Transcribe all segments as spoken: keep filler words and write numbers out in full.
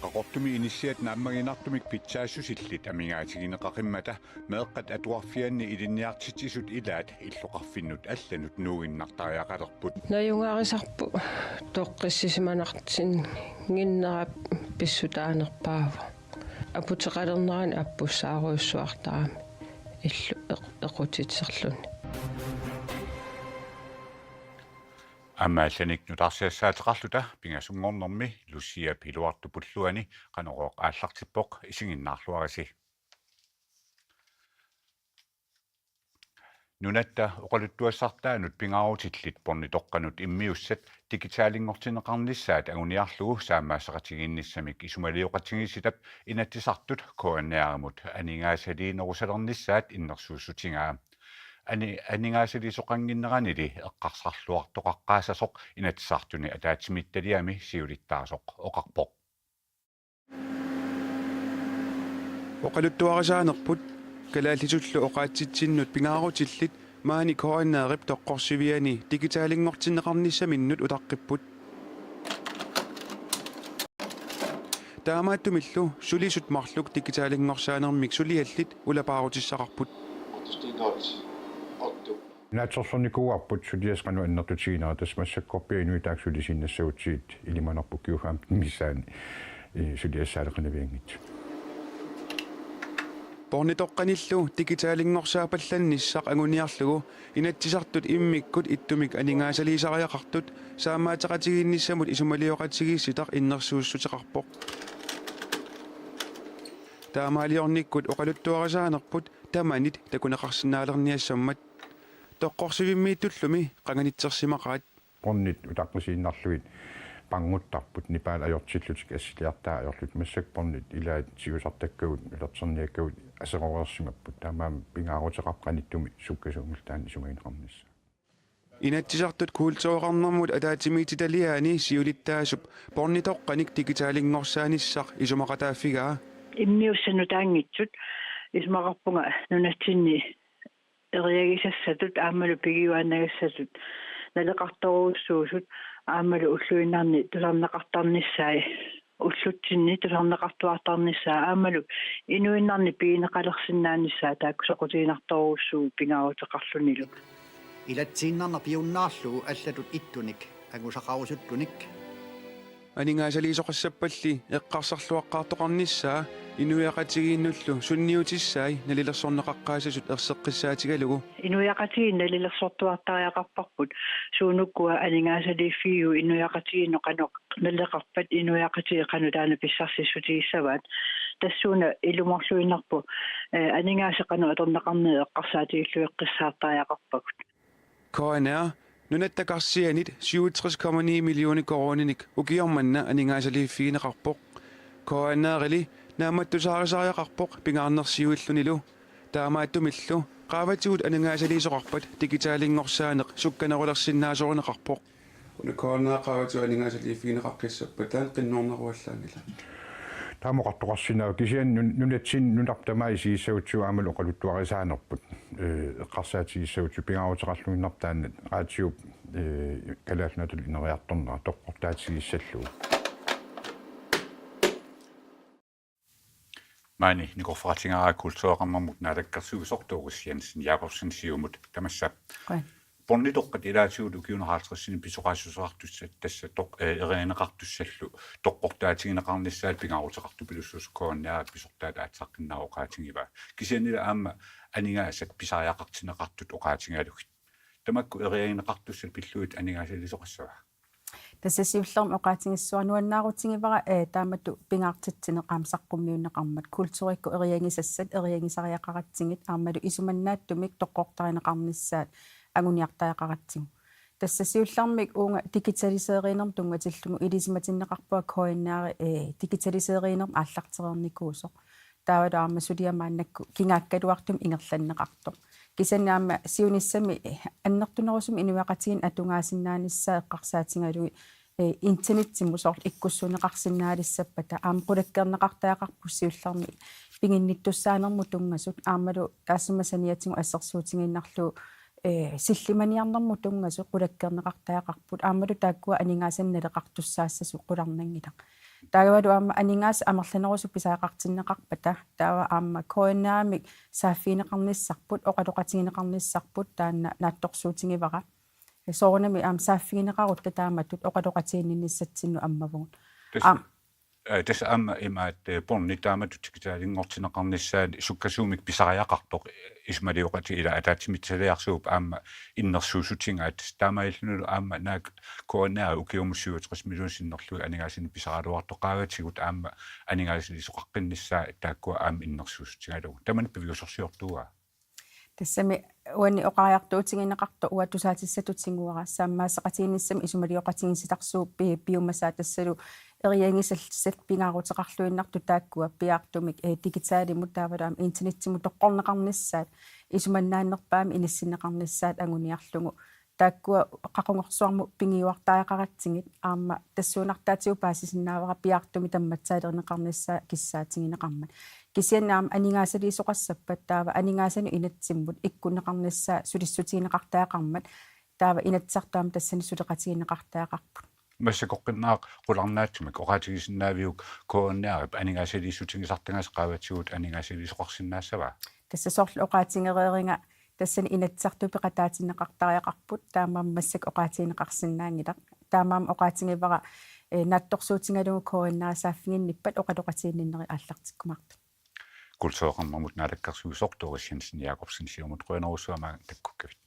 Qaqortumi inissiat naammaginartumik pitsaassusillit amigaatigineqaqimmata meeqqat atuarfianni ilinniartitsisut ilaat illoqarfinnut allanut nuuinnartariaqalerput. Najugaarisarput toqqissisimanartinnginnerap pissutaanerpaavoq. Aputeqalernerani appussaarujussuartarami illu eq-, equtitserluni. Aamma allanik nutaarsiassaateqarluta pingasunngornermi Luciap iluartupulluani Qanorooq aallartippoq, isiginnaarluarisi. Nunatta oqaluttuassartaanut pingaarutillit pornitoqqanut immiussat digitalinngortinneqarnissaat anguniarlugu saammaasseqatigiinnissamik isumalioqatigiissitap Inatsisartut K N R-imut aningaasaliinerusalernissaat innersuussutigaa. Ani-, aningaasaliisoqannginneranili eqqarsarluartoqaqqaassasoq Inatsisartuni ataatsimiititaliami siulittaasoq oqarpoq. Oqaluttuarisaanerput kalaallisut oqaatsitsinnut pingaarutillit maani K N R-ip toqqorsiviani digitalinngortinneqarnissaminnut utaqqipput. Taamaattumillu sulisut marluk digitalinngorsaannermik suliallit ulapaarutissaqarput. Naatsorsornikuuarput suliassat qanoq annertutiginerat, tassa massakkorpiaq inuit taakku sulisiinnassagutsigit ilimanarpoq ukiut femten missaanni, eh, suliassaaleqinavianngitsut. Pornitoqqanillu digitalinngorsaapallannissaq anguniarlugu Inatsisartut immikkut ittumik aningaasaliisariaqartut saammaateqatigiinnissamut isumalioqatigiissitaq innersuussuteqarpoq. Taamaaliornikkut oqaluttuarisaanerput tamanit takuneqarsinnaalerniassammat. Toqqorsivimmiittullumi qanganitsersimaqaat. Pornit utaqqisiinnarlugit pannguttarput, Nepal ajortillutik assiliartaat ajorlutik. Massakkut pornit ilaat tigusartakkagut, ulerterniakkagut aseroreersimapput. Taamaammat pingaaruteqarpoq qanittumi sukkasuumillu taanna isumagineqarnissaa. Inatsisartut kultureqarnermut ataatsimiititaliaani siulittaasup pornitoqqanik digitalinngorsaanissaq isumaqataaffigaa. Immiussat nutaanngitsut isumaqarpunga nunatsinni eriagisassatut aammalu pigiuaannagassatut naleqartorujussuusut aammalu ulluinnarni tusarneqartarnissaat, ullutsinni tusarneqartuartarnissaat aammalu inuinnarni pigineqalersinnaanissaat taakku soqutiginartorujussuuvoq pingaaruteqarlunilu. Ilatsiinnarnaq piunnaarlugu allatut ittunik angusaqarusuttunik. Aningaasaliisoqassappalli eqqarsarluaqqaartoqarnissaa inuiaqatigiinnullu sunniutissai nalilersorneqaqqaassasut erseqqissaatigalugu. Inuiaqatigiit nalilersortuartariaqarparput suunukkua aningaasaliiffigiuk inuiaqatigiinnut qanoq naleqarpat, inuiaqatigiit qanoq taanna pissarsissutigissavaat. Tassuuna ilumoorluinnarpoq, eh, aningaasat qanoq atorneqarnerat eqqarsaatigilluaqqissaartariaqarpagut. K N R nunatta karsianit syvogtres komma ni millioner koruuninik ukioq manna aningaasaliiffigineqarpoq. K N R-ili naammattusaarisariaqarpoq pingaarnersiuillunilu. Taamaattumillu qaavatigut aningaasaliisoqarpat digitalinngorsaanneq sukkanerulersinnaasorinneqarpoq. Una K N R qaavatigut aningaasaliiffigineqaqqissappat taanna qinnuarneruallaanngilaq. Taama oqartoqarsinnaavoq, kisianni nun-, nunatsinni nunarput tamaat isigissagutsigu aammalu oqaluttuarisaanerput, eh, eqqarsaatigissagutsigu pingaaruteqarluinnarpoq taanna raatiup, eh, Kalaallit Nunaatalu ineriartornera toqqortaatigissallugu. Maani nikorfaqatigaara kultureqarnermut naalakkersuisoq Doris Jensen Jakobsen, Siumut, tamassa. Qujan. Pornitoqqat ilaatigut ukiuni halvtredsini pisoqaassuseqartussat tassa toq-, eh, eriagineqartussallu toqqortaatigineqarnissaat pingaaruteqartupilussuusut K N R-ip pisortaata aatsaqqinnaaq oqaatigivaa. Kisiannili aamma aningaasat pisariaqartinneqartut oqaatigalugit. Tamakku eriagineqartussat pillugit aningaasaliisoqassava? Tassa siullermik oqaatigissuara nuannaarutigivara, eh, taamatut pingaartitsineq aamma saqqummiunneqarmat, kulturikkut eriagisassat eriagisariaqaratsigit aammalu isumannaatsumik toqqortarineqarnissaat anguniartariaqaratsigu. Tassa siullermik uunga digitaliseerinermut tunngatillugu ilisimatinneqarpunga K N R, eh, digitaliseerinermut aallartereernikuusoq. Taavalu aamma suliaq maannakkut kingaakkaluartumik ingerlanneqartoq. Kisianni aamma siunissami, eh, annertunerusumik inuiaqatigiinni atugaasinnaanissaa eqqarsaatigalugit, eh, internetsimut soorlu ikkussuunneqarsinnaalissappata aamma qulakkeerneqartariaqarpoq siullermik piginnittussaanermut tunngasut aammalu taassuma saniatigut assersuutigiinnarlugu, ee, sillimaniarnermut tunngasut qulakkeerneqartariaqarput, aammalu taakkua aningaasanik naleqartussaassasut qularnanngilaq. Taavalu aamma aningaasat amerlanerusut pisariaqartinneqarpata, taava aamma K N R-imik saaffigineqarnissarput, oqaloqatigineqarnissarput taanna naatsorsuutigivara. Soorunami aamma saaffigineqarutta taamatut oqaloqatiginninnissatsinnut ammavugut. Tassa, Aam- ee, tassa aamma imaat, ee, porni taamatut digitalinngortinneqarnissaat sukkasuumik pisariaqartoq, ee, isumalioqati ila ataatsimiititaliarsuup aamma innersuussutigaat, taamaalillunilu aamma naak K N R ukiumut syvogtres millionit sinnerlugit aningaasanik pisaraluartoq qaavatigut aamma aningaasaliisoqaqqinnissaq taakkua aamma innersuussutigalugu. Tamanna piviusorsiortuugaa? Tassami uani oqariartuutigineqartoq uanga tusaatissatut tiguara, saammaasseqatigiinnissamut isumalioqatigiissitaarsuup pi-, piumasaa tassalu eriagissallit pingaaruteqarluinnartut taakkua piaartumik, ee, digitalimut taavalu aamma internetsimut toqqorneqarnissaat isumannaannerpaamik inissinneqarnissaat anguniarlugu. Taakkua qaqugorsuarmut pigiuartariaqaratsigit aamma tassuunartaatigut paasisinnaavara piaartumik tammatsaaliorneqarnissaa kissaatigineqarmat. Kisianni aamma aningaasaliisoqassappat taava aningaasanut inatsimmut ikkunneqarnissaa sulissutigineqartariaqarmat, taava Inatsisartut aamma tassani suleqatigineqartariaqarput. Massakkut qinnaaq qularnaatsumik oqaatigisinnaaviuk K N R-ip aningaasaliissutigisartagaasi qaavatigut aningaasaliisoqarsinnaassavaa? Tassa soorlu oqaatigereeriga tassani Inatsisartut peqataatinneqartariaqarput, taamaammat massakkut oqaatigineqarsinnaanngilaq. Taamaammat oqaatigivara, ee, naatsorsuutigalugu K N R saaffiginnippat oqaloqatiginninnerit aallartikkumaartut. Kultureqarnermut naalakkersuisoq Doris Jensen Jakobsen, Siumut, qujanarsuaq maanga takkukkavit.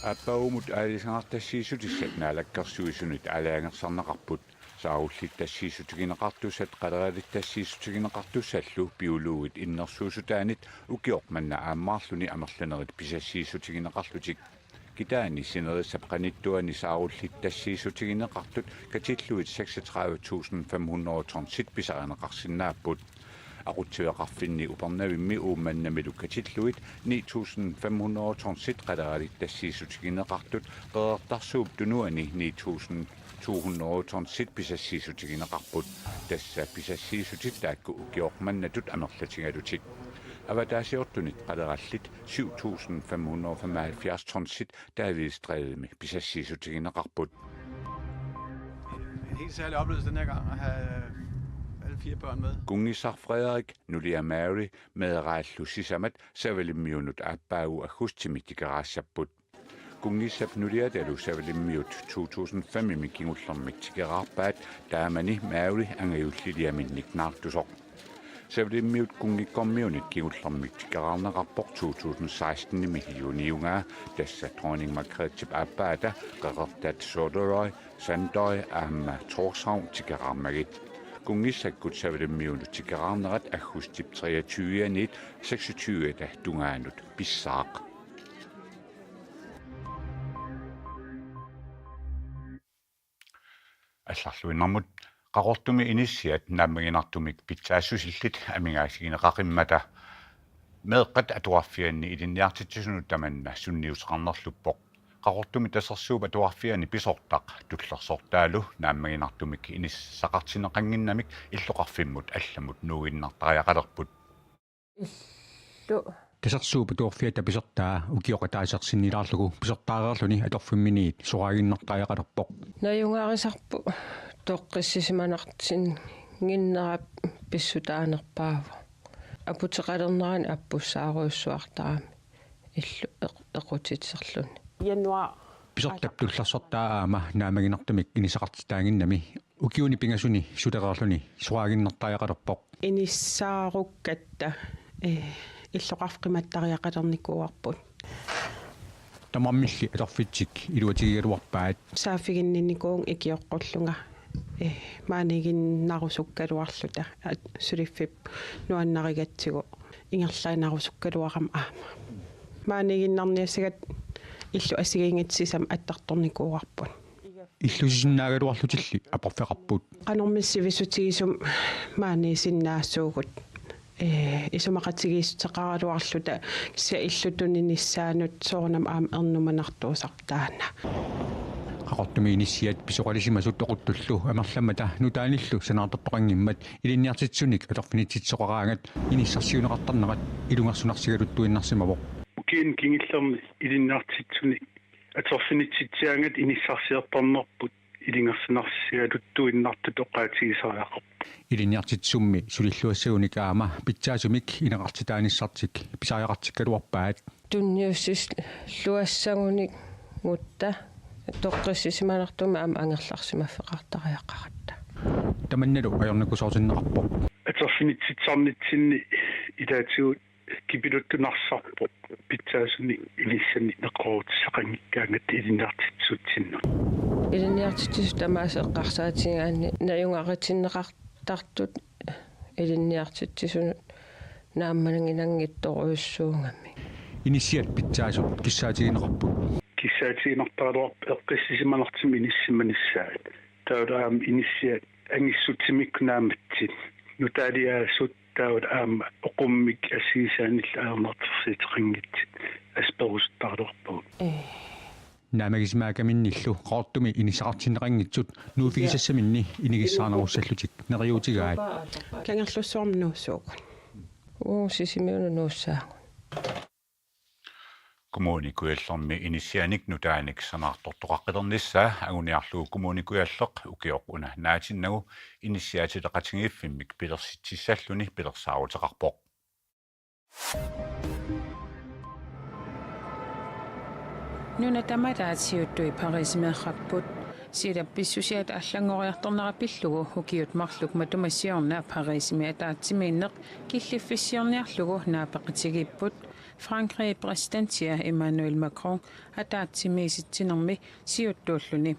Aappaagumut aalisagartassiissutissat Naalakkersuisunit aalajangersarneqarput. Saarullittassiissutigineqartussat, qaleralittassiissutigineqartussallu biologit innersuussutaanit ukioq manna aammaarluni amerlanerit pisassiissutigineqarlutik. Kitaani sinerissap qanittuani saarullittassiissutigineqartut katillugit seksogtredive tusind fem hundrede tonsit pisarineqarsinnaapput. Aqutsiveqarfinni Upernavimmi Uummannamilu katillugit ni tusind fem hundrede tonsit qaleralittassiissutigineqartut Qeqertarsuup Tunuani ni tusind to hundrede tonsit pisassiissutigineqarput. Tassa pisassiissutit taakku ukioq mannatut amerlatigalutik. Avataasiortunit qalerallit syv tusind fem hundrede femoghalvfjerds tonsit Davids Strædemi pisassiissutigineqarput. En helt særlig oplevelse den her gang at have alle fire børn med. Kunngissaq Frederik, nulia Mary, meeraallu sisamat Savalimmiunut aappaagu aggustimi tikeraassapput. Kunngissap nuliatalu Savalimmiut to tusind femimi kingullermik tikeraarpaat, taamani Mary angajulliliaminnik naartusoq. Savalimmiut kunngikkormiunit kingullermik tikeraarneqarpoq to tusind sekstenimi juuniugaa, tassa Dronning Margrethe-p aappaata qeqertat Suðuroy, Sandoy aamma Tórshavn tikeraarnagit. Kunngissakkut Savalimmiunut tikeraarnerat aggustip treogtyve-aniit seksogtyve-ata tungaanut pissaaq. Allarluinnarmut. Qaqortumi inissiat naammaginartumik pitsaassusillit amigaatigineqaqimmata meeqqat atuarfianni ilinniartitsisunut tamanna sunniuteqarnerluppoq. Qaqortumi Tasersuup Atuarfiani pisortaq tullersortaalu naammaginartumik inissaqartinneqannginnamik illoqarfimmut allamut nuuginnartariaqalerput. Illu. Tasersuup Atuarfiata pisortaa ukioq ataaseq sinnilaarlugu pisortaareerluni atorfimminiit soraaginnartariaqalerpoq. Najugaarisarput toqqissisimanartinnginnerap pissutaanerpaavoq. Aputeqalernerani appussaarujussuartarami illu eq-, equtitserluni. Januar. Pisortap tullersortaa aamma naammaginartumik inissaqartitaaginnami ukiuni pingasuni sulereerluni soraaginnartariaqalerpoq. Inissaarukkatta, eh, illoqarfik qimattariaqalernikuuarput. Tamarmilli atorfitsik iluatigigaluarpaat. Saaffiginninnikuuvunga ikioqqullunga, eh, maaniiginnarusukkaluarluta, at-, suliffik nuannarigatsigu ingerlaannarusukkaluarama aamma. Maaniiginnarniassagatta illu assigiinngitsut sisamat attartornikuuarput. Illusisinnaagaluarlutilli aporfeqarput. Qanormi sivisutigisumik maaniisinnaasuugut. Eh, isumaqatigiissuteqaraluarluta kisianni illu tuninissaanut soorunami aamma ernumanartuusarpoq taanna. Qaqortumi inissiat pisoqalisimasut oquttullu amerlammata nutaanillu sanaartortoqanngimmat ilinniartitsisunik atorfinitsitsisoqaraangat inissarsiuneqartarnerat ilungersunarsigaluttuinnarsimavoq. Ukiuni kingullerni ilinniartitsisunik atorfinitsitsiaangat inissarsiortarnerput ilungersunarsigaluttuinnartutut oqaatigisariaqarpoq. Ilinniartitsisummi sulilluassagunik aamma pitsaasumik ineqartitaanissartik pisariaqartikkaluarpaat. Tunniussilluassagunikkutta toqqissisimanartumik aamma angerlarsimaffeqartariaqaratta. Tamannalu ajornakusoortinneqarpoq. Atorfinitsitsisarnitsinni ilaatigut kipiluttunarsarpoq pitsaasunik inissanik neqeroorutissaqanngikkaangatta ilinniartitsisutsinnut. Ilinniartitsisut tamaasa eqqarsaatigigaanni najugaritinneqartartut ilinniartitsisunut naammaginanngitsorujussuugamik. Inissiat pitsaasut kissaatigineqarput. Kissaatiginartaraluarpoq eqqissisimanartumik inissimanissaat. Taavalu aamma inissiat angissutimikkut naammatsit. Nutaaliaasut taavalu aamma oqummik assigisaanillu ajornartorsiuteqanngitsut asperusuttaraluarpagut. Ee. Naammagisimaakkaminnillu Qaqortumi inissaqartinneqanngitsut nuuffigisassaminni inigissaanerussallutik neriuutigaat. Kangerlussuarmi nuussuugut. Uu, Sisimiunut nuussaagut. Kommune Kujallermi inissianik nutaanik sanaartortoqaqqilernissaa anguniarlugu Kommune Kujalleq ukioq una naatinnagu inissiaatileqatigiiffimmik pilersitsissalluni pilersaaruteqarpoq. Nuna tamalaat siuttui Pariisimeerparput. Siullermik pissusiata allanngoriartornera pillugu ukiut marluk matuma siorna Pariisimi ataatsimiinneq killiffissiorniarlugu naapeqatigiipput. Frankrigip præsidentia Emmanuel Macron ataatsimiisitsinermi siuttuulluni.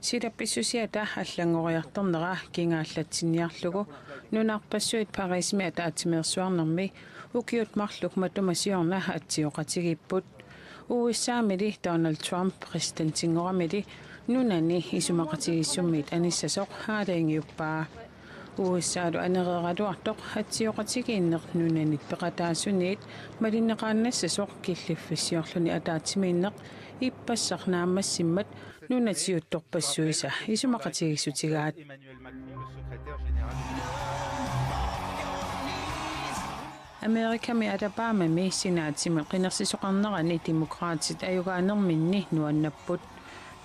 Siullermik pissusiata allanngoriartornera kingaallatsinniarlugu nunarpassuit Pariisimi ataatsimeersuarnermi ukiut marluk matuma siorna atsioqatigiipput. U S A-mili Donald Trump præsidentinngoramili nunani isumaqatigiissummiit anissasoq aalajangiuppaa. U S A-lu anereeraluartoq atsioqatigiinneq nunanit peqataasuniit malinneqaannassasoq killiffissiorluni ataatsimiinneq ippassaq naammassimmat nunat siuttorpassuisa isumaqatigiissutigaat. Amerikami Alabamami senaatimi qinersisoqarnerani Demokraatit ajugaanerminni nuannapput.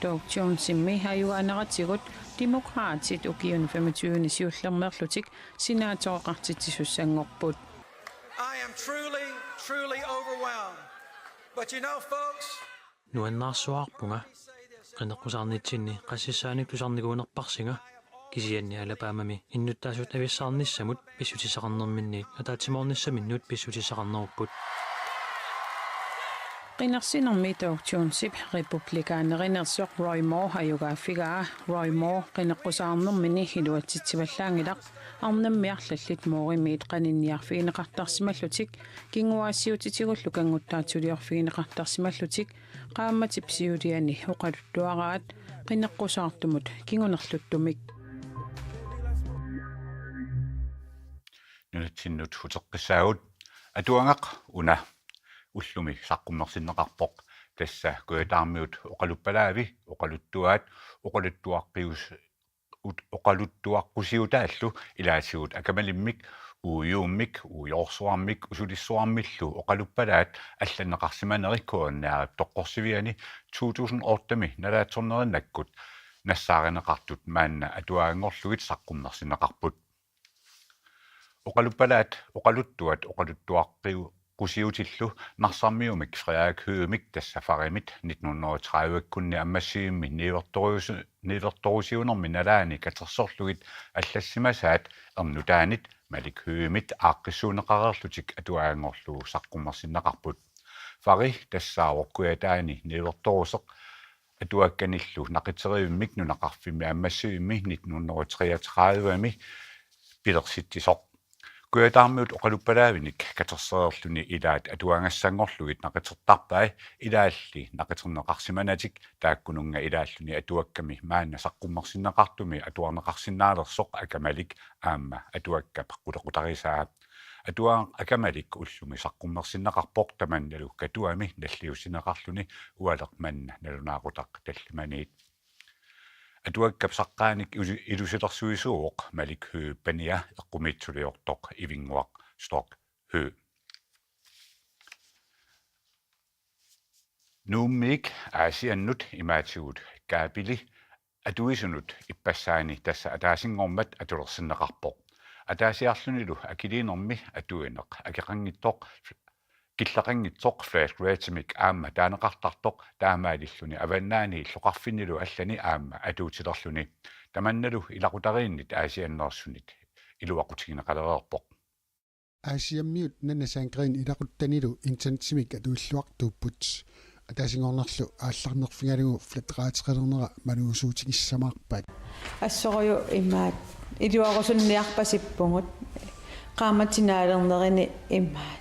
Doug Jonesimi ajugaaneratigut Demokraatit ukiuni femogtyveni siullermeerlutik senaatoreqartitsisussanngorput. I am truly, truly overwhelmed. But you know, folks, Nuannaarsuarpunga. Qineqqusaarnitsinni qassissaannik tusarnikuunerparsinga. Kisianni Alabamami innuttaasut avissaarnissamut pissutissaqarnerminniit ataatsimoornissaminnut pissutissaqarnerupput. Qinersinermi Doug Jonesip republikaanerinersoq Roy Moore ajugaaffigaa. Roy Moore qineqqusaarnermini iluatsitsivallaanngilaq, arnammi arlallit Mooremiit qaninniarfigineqartarsimallutik, kinguaassiuutitigullu kannguttaatsuliorfigineqartarsimallutik, qaammatip siuliani oqaluttuaraat qineqqusaartumut kingunerluttumik. Nunatsinnut uteqqissaagut. Atuagaq una ullumi saqqummersinneqarpoq. Tassa Kujataarmiut oqaluppalaavi, oqaluttuaat, oqaluttuaqqius-, ut-, oqaluttuaqqusiutaallu ilaatigut Akamalimmik, Uujuummik, Uujoorsuarmik Usulissuarmillu oqaluppalaat allanneqarsimaneri K N R-ip toqqorsiviani to tusind otte-mi nalaatsornerinnakkut nassaarineqartut maanna atuaganngorlugit saqqummersinneqarput. Oqaluppalaat, oqaluttuat, oqaluttuaqqiu-, qusiutillu Narsarmiumik Frederik Høeghimik, tassa Farimit, nitten hundrede og tredive-kkunni ammassivimmi niuertorusi-, niuertorusiunermi nalaani katersorlugit allassimasaat ernutaanit Malik Høeghimit aaqqissuunneqareerlutik atuaganngorlugu saqqummersinneqarput. Fari tassaavoq Kujataani niuertoruseq atuakkanillu naqitserivimmik nunaqarfimmi ammassivimmi nitten hundrede og treogtredive-mi pilersitsisoq. Kujataarmiut oqaluppalaavinik katersereerluni ilaat atuagassanngorlugit naqitertarpai, ilaalli naqiterneqarsimanatik, taakkununnga ilaalluni atuakkami maanna saqqummersinneqartumi atuarneqarsinnaalersoq Akamalik aamma atuakkap qulequtarisaa. Atuagaq Akamalik ullumi saqqummersinneqarpoq tamannalu Katuami nalliussineqarluni, ualeq manna nalunaaqutaq tallimaniit. Atuakkap saqqaanik ilu-, ilusilersuisuuvoq Malik Høegh Pania eqqumiitsuliortoq Ivinnguaq Storch Høegh. Nuummiit Aasiannut imaatigut kabeli atuisunut ippassaani tassa ataasinngormat atulersinneqarpoq. Ataasiarlunilu akiliinermi atuineq akeqanngitsoq, killeqanngitsoq flat ratemik aamma taaneqartartoq, taamaalilluni avannaani illoqarfinnilu allani aamma atuutilerluni. Tamannalu ilaqutariinnit Aasianneersunit iluaqutigineqalereerpoq. Aasiammiut Nanna Sandgreen ilaquttanilu internetimik atuilluartuupput. Ataasinngornerlu aallarnerfigalugu flat rateqalernera malugusuutigissamaarpaat. Assorujuk imaat iluarusunniarpasippugut, qaammatit naalernerini imaat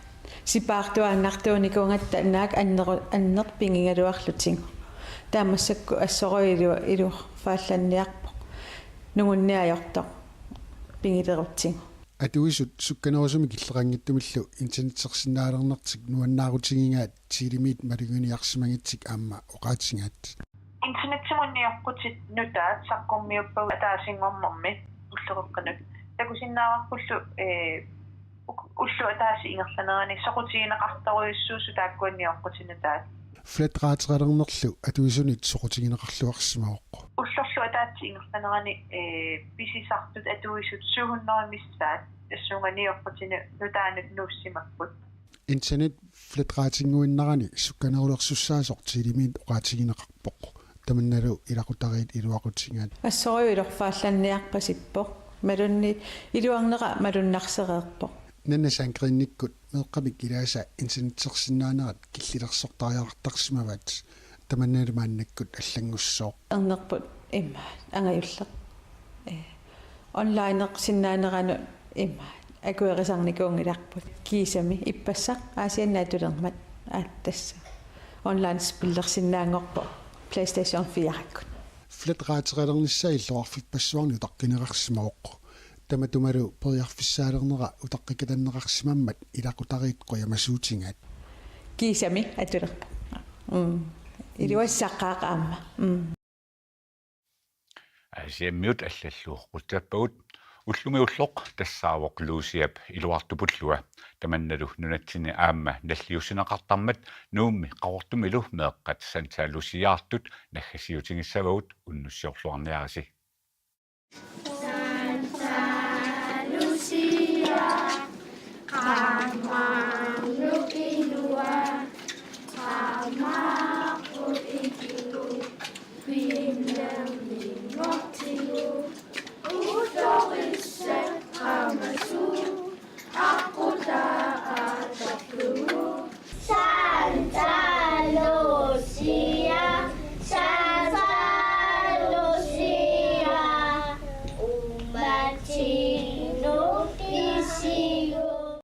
sipaartuaannartuunikuugatta naak anneru-, annerpigigaluarlutigu. Taava massakkut assorujuk ilu-, iluarfaallanniarpoq, nungunniajortoq pigilerutsigu. Atuisut sukkanerusumik killeqanngitsumillu internetsersinnaalernertik nuannaarutigigaat Telemiit maluginiarsimagitsik aamma oqaatigaat. Internetimut nioqqutit nutaat saqqummiuppagut ataasinngornermi ulloqeqqanut. Takusinnaavarpullu, ee, uk-, ulloq ataaseq ingerlanerani soqutigineqartorujussuusut taakkua nioqqutit nutaat. Flat rateqalernerlu atuisunit soqutigineqarluarsimavoq. Ullorlu ataaseq ingerlanerani, ee, pisisartut atuisut syv hundrede missaat tassunga nioqqutinut nutaanut nuussimapput. Internet flat rateinnguinnarani sukkanerulersussaasoq Telemiit oqaatigineqarpoq. Tamannalu ilaqutariit iluaqutigaat. Assorujuk ilorfaallanniarpasippoq. Malunnit iluarnera malunnarsereerpoq. Nanna Sandgreenikkut meeqqamik ilaasa internetsersinnaanerat killilersortariaqartarsimavaat, tamannalu maannakkut allanngussooq. Ernerput immaqa angajulleq. Ee, onlinersinnaaneranut immaqa akuerisarnikuunngilarput. Kiisami ippassaq Aasianni atulermat aatsitassaq. Online spillersinnaanngorpoq PlayStation fire-kkut. Flat rateqalernissaa illoqarfippassuarni utaqqineqarsimavoq. Tamatumalu periarfissaalernera utaqqikatanneqarsimammat ilaqutariit qujamasuutigaat. Kiisami atulerpoq. Mm. Iluassaqaaq aamma. Mm. Aasiammiut allallu qutsappagut. Ullumi ulloq tassaavoq Luciap iluartupullua. Tamannalu nunatsinni aamma nalliussineqartarmat Nuummi Qaqortumilu meeqqat Santa Luciaartut naggasiutigissavagut, unnussiorluarniarisi. Santa Lucia, qaammaarnuk ilua, qaammaarput ikiup piinnernginngortigu, ullorissat qaamasuut aqqutaa aatorlugu. Santa Lucia, Santa Lucia, uummatsi